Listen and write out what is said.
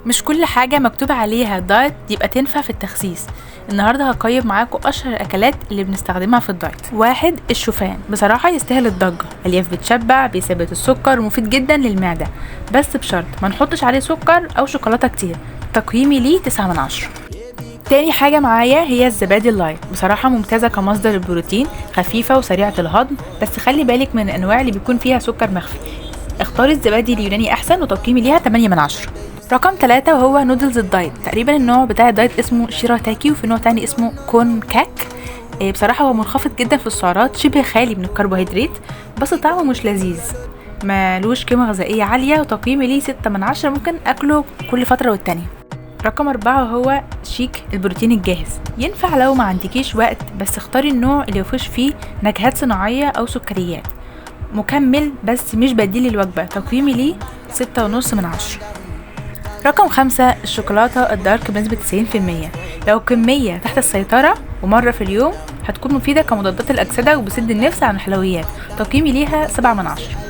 مش كل حاجة مكتوب عليها diet يبقى تنفع في التخسيس. النهاردة هقيم معاكم أشهر الأكلات اللي بنستخدمها في ال diet. 1. الشوفان، بصراحة يستاهل الضجة، ألياف بتشبع، بيثبت السكر، ومفيد جدا للمعدة، بس بشرط ما نحطش عليه سكر أو شوكولاتة كتير. تقييمي ليه 9 من 10. تاني حاجة معايا هي الزبادي ال light، بصراحة ممتازة كمصدر البروتين، خفيفة وسريعة الهضم، بس خلي بالك من الأنواع اللي بيكون فيها سكر مخفي. اختاري الزبادي اليوناني أحسن، وتقييمي ليها 8 من 10. رقم 3 وهو noodles ال diet، تقريبا النوع بتاع ال diet اسمه شيراتاكي، وفي نوع تاني اسمه كونكاك. بصراحة هو منخفض جدا في السعرات، شبه خالي من الكربوهيدرات، بس طعمه مش لذيذ، مالوش قيمة غذائية عالية، وتقييمي ليه 6 من 10، ممكن أكله كل فترة والتانية. رقم 4 وهو shake البروتين الجاهز، ينفع لو ما عندكيش وقت، بس اختاري النوع اللي مفيهوش فيه نكهات صناعية أو سكريات، مكمل بس مش بديل للوجبة. تقييمي ليه 6.5 من 10. رقم 5 الشوكولاتة ال dark بنسبة 90%، لو كمية تحت السيطرة ومرة في اليوم هتكون مفيدة كمضادات الأكسدة وبسد النفس عن الحلويات. تقييمي ليها 7 من 10.